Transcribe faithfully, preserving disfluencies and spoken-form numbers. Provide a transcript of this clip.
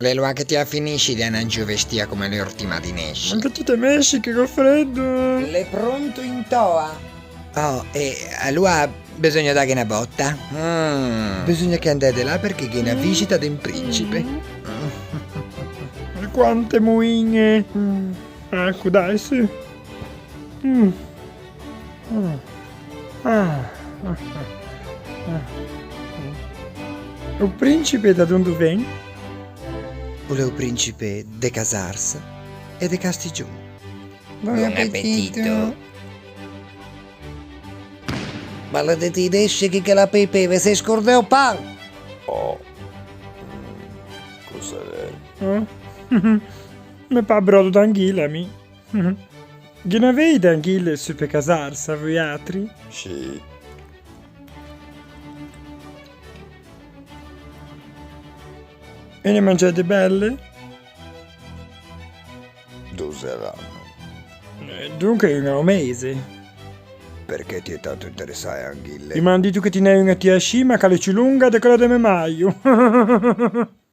L'é l'oa che ti â finiscii de anâ in gio vestio come l'urtima di Nesci. Ma che ti te mesci, che gh'ò fredo! L'é pronto in toa? Oh, e aloa beseugna dâghe na bòta. Mm. Beseugna che andè de là perché gh'é na vixita de un principe. Mm. E quante moiñe! Mm. Eco, dai, sì. Mm. Ah. Ah. Ah. Ah. O principe da dond'a ven? O l'é o principe de Casarsa e de Castigion. Bon apetito. Bon apetito. Maledeti i Nesci, chi che l'à peipé, ve sês scordæ o pan? Oh. Mm. Cos'é? Eh? Me pâ brodo d'anghila, mi. Ghe n'avei de anghile su pe Casarsa, voiatri? Sì. E ne mangiæ de belle? Doze à l'anno. Eh, donca uña a-o meise. Perché ti è tanto interessâ a-e anghile? I m'àn dito che ti n'æ uña ti ascì, ma che a l'é ciù longa de quella de mæ maio.